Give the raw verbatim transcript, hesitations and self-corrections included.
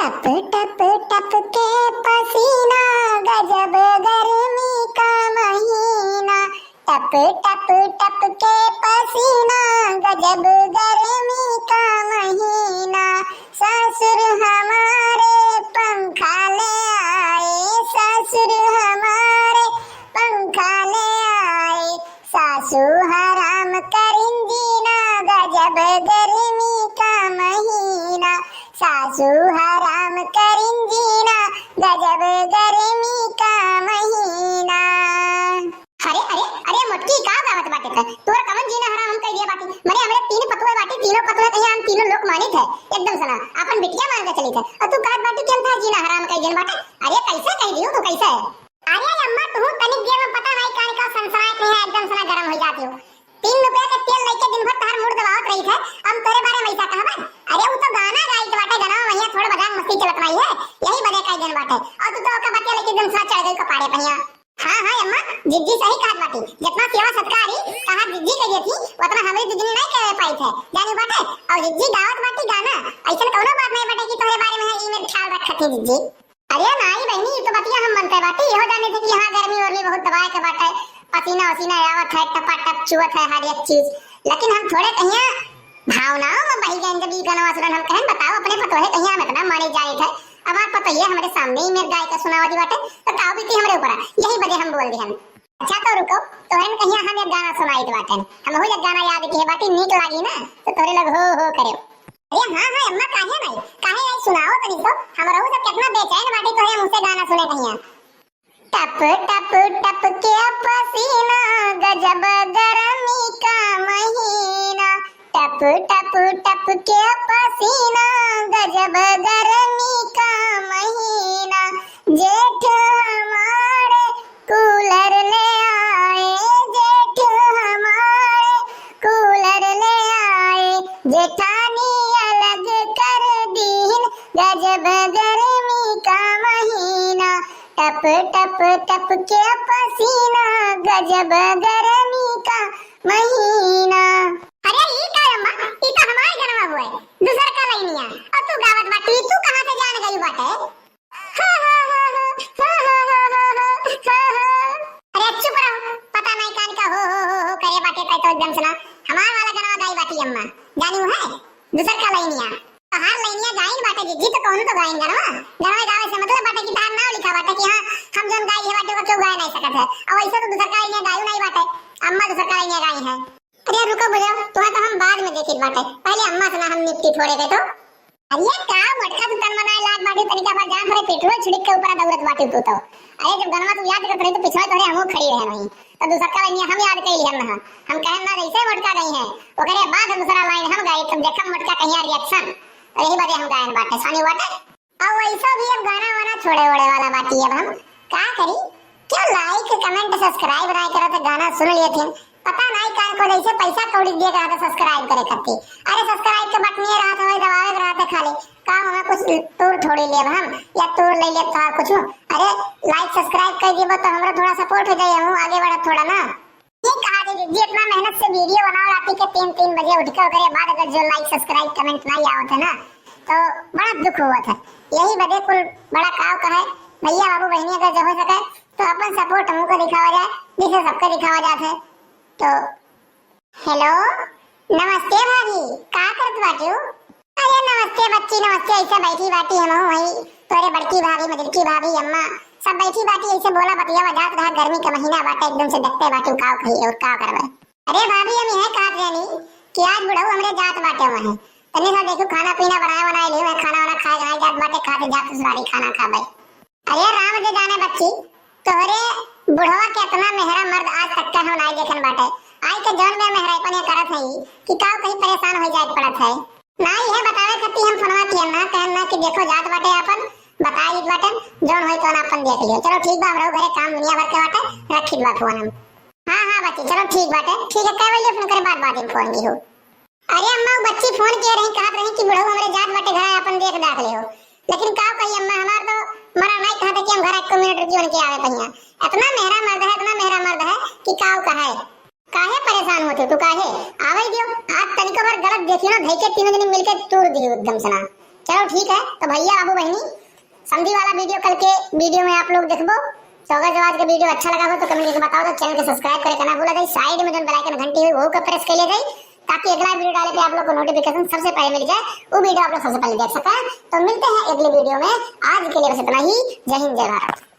टप टप टप के पसीना, गजब गर्मी का महीना। टप टप टप के पसीना, गजब गर्मी का महीना। ससुर हमारे पंखा ले आए, ससुर हमारे पंखा ले आए। सासू हराम करिन जीना, गजब गर्मी का महीना। सासू हराम करिन जीना, गजब गर्मी का महीना। अरे, अरे, अरे मोटकी, का गावत बाटे त? तोर कवन जीना हराम हम कइ दिया बाटी? मने हमरे तीन पतोह बाटी, तीनों पतोह कहिया हम तीनों लोक मानित है, एकदम सना, आपन बिटिया मान के चलित है। अउर तू कहत बाटी कि हम तोहार जीना हराम कइ देन बाटे? अरे कइसे कहि दियो तू, कइसे? अरे अम्मा, तू तनिक देर में पता नाई कान का सनसनाए कहिया एकदम सना गरम होइ जाती हो। तीन रुपया के तेल लइके दिन भर तोहार मूड़ दबावत रहित है, हम तोरे बारे में अइसा कहबे? अरे उ तो गाना गाइत बाटे, गनवा महिया थोड़ बजांग मस्ती चलत नाई है, यही बदे कइ देन बाटे। अउर तू तो ओका बतिया लइके एकदम सना चढ़ गई कपारे पहिया। हाँ, हाँ, अम्मा, जिज्जी सही कहत बाटी। जितना सेवा सत्कार ही कहा जिज्जी करिए थी, उतना हमरी जिज्जी नहीं करे पाई थे। जानी बाटे, अउर जिज्जी गावत बाटी गाना, अइसन कउनो बात नहीं बाटे कि तोहरे बारे में है, ई मेर ख्याल रखत ही जिज्जी। अरे नाई बहिनी, ई तो बतिया हम मनते बाटी, इहो जाने थे कि हाँ, गर्मी उर्मी बहुत दबाए के बाटे, पसीना उसीना आवत है, टपा टप चुअत है हर एक चीज। लेकिन हम थोड़े कहिया भावनाओं में बही गए, जब ई गनवा सुनन हम कहन, बताओ अपने पतोहे कहिया हम इतना माने जाए थे। अब आप पतोहिया हमरे सामने ही मेर गाय का सुनावत बाटे, तो ताव बीती हमरे ऊपर, यही बदे हम बोल दिहन। अच्छा तो रुको, तोहरन कहिया हम एक गाना सुनाइत बाटन। हमहू एक गाना याद किहे बाटी, नीक लागी ना, तो तोहरे लोग हो हो करे। अरे हाँ, हाँ, अम्मा, काहे नाई? काहे नाई? सुनाओ तनी तो। हमरहू सब कितना बेचैन बाटी तोहरे मुँह से गाना सुने कहिया। टप टप टप के पसीना, गजब गर्मी का महीना। टप टप टप के पसीना, गजब गर्मी का महीना। जेठ हमारे कूलर ले आए, जेठ हमारे कूलर ले आए। जेठानी अलग कर दीन, गजब गर्मी का महीना। टप टप टप के पसीना, गजब गर्मी का महीना। अरे ई का अम्मा, ई तो हमार गनवा हुए, दूसर का लइनिया। अउर तू गावत बाटी, तू कहाँ से जान गई बाटे? अरे चुप रहो, पता नहीं कान का हो हो हो हो करे बाटे, तै तो एकदम से ना हमार वाला गनवा गाई बाटी अम्मा, जानी है दूसर का लइनिया। तोहार लइनिया गाइन बाटे जिज्जी, तो कौन तो गाइन गनवा। गनवा गावे से मतलब बाटे कि तोहार नाव लिखा बाटे कि हाँ, हम जौन गाई है बाटे, वो क्यों गाए नहीं सकत है। अउर वैसे तो दूसर का लइनिया गायू नहीं बाटे, अम्मा दूसर का लइनिया गाई है। अरे रुको बुढ़ऊ, तुहा तो हम बाद में देखित बाटे, पहले अम्मा से ना हम निपटी थोड़े के तो। अरे का मोटका तू तन मनाए लाग बाटी, तनिका बार जान थोड़े पेट्रोल छिड़क के ऊपर दौड़त बाटी तू तो। अरे जब गनवा तू याद करत रही तो पिछवा तोरे हमहू खड़ी रहे नहीं, तो दूसर का लइनिया हम याद कइली हम ना। हम कहन ना जैसे मोटका गई है, ओकरे बाद दूसरा लाइन हम गाई, तब देखम मोटका कहिया रिएक्शन। तो यही बदे हम गायन बाटे, सानी बाटे। अब वैसा भी अब गाना वाना छोड़े ओड़े वाला बाटी, अब हम का करी? क्यों like comment subscribe नाई करत, गाना सुन लिए थे, पता नाई का को जैसे पैसा कौड़ी दिए रहा था subscribe करे खातिर। अरे subscribe के बटन ये रहा था, वही दबावे के रहा था खाली, का हमें कुछ तोड़ थोड़ी लेब हम, या तोड़ ले लेब तोहार कुछ। अरे like subscribe कर देबो तो हमरा थोड़ा support हो जाए, हम आगे बढ़त थोड़ा ना। ये कहा दे दीजिए, इतना मेहनत से video बनाओ, रात के तीन तीन बजे उठ के, ओकरे बाद अगर जो like subscribe comment नहीं आवत है ना, तो बड़ा दुख हुआ था। यही बदे कुल बड़ा काव का है, भैया बाबू बहनी अगर जो हो सके तो अपन support हमको दिखावा जाए, जिसे सबके दिखावा जात है। तो hello, नमस्ते भाभी, का करत बाटू? अरे नमस्ते बच्ची, नमस्ते। ऐसे बैठी बाटी, हम वही तोरे बड़की भाभी, मझलकी भाभी, अम्मा, सब बैठी बाटी, ऐसे बोला बतियावा जात रहा। गर्मी का महीना बाटे, एकदम से देखते बाटी, का कही और का करबे। अरे भाभी, हम यह कहत रहनी कि आज बुढ़ऊ हमरे जात बाटे वहीं, तनी सा देखू, खाना पीना बनाए बनाए लियो, मैं खाना वाना खाए जाए जात बाटे, खाते जात ससुरारी खाना खाबे। अरे राम जे जाने बच्ची, तोहरे बुढ़वा के इतना मेहरा मर्द आज तक का हम नाई देखन बाटे। आई के जौन में मेहरा पनिया करत है कि का कहीं परेशान हो जाए पड़त है। ना इहे बतावे खातिर हम फोनवा किया ना, कहन ना कि देखो जात बाटे अपन, बताई बाटे, जौन होई तौन अपन देख लियो। चलो ठीक बा, हमरो घरे काम दुनिया भर के बाटे, रखी बा फोन हम। हाँ, हाँ बच्ची, चलो ठीक बाटे, ठीक है, कै बजे फोन करे, बाद, बाद में फोन की हो। अरे अम्मा, वो बच्ची फोन किए रही, कहत रही कि बुढ़ऊ हमरे जात बाटे घर, अपन देख दाख ले हो। लेकिन का कही अम्मा, हमार तो मना नहीं कहत है कि हम घर एको मिनट रुकी उनके आवे पहिया। इतना मेहरा मर्द है, इतना मेहरा मर्द है कि का कहे। काहे परेशान होते तू, काहे? आवे दियो, आज तनिको भर गलत देखियो ना, धई के तीनों जनी मिलके तूर दियो एकदम से ना। चलो ठीक है, तो भैया, बाबू, बहिनी, समधी वाला video कल के video में आप लोग देखबो। तो अगर जो आज का video अच्छा लगा हो तो comment करके बताओ, तो channel के subscribe करे के ना भूला जाए, side में जो bell icon घंटी हुई वो का press कर लिया जाए, ताकि अगला video डाले पे आप लोग को notification सबसे पहले मिल जाए, वो video आप लोग सबसे पहले देख सकें। तो मिलते हैं अगले video में, आज के लिए बस इतना ही। जय हिंद, जय भारत।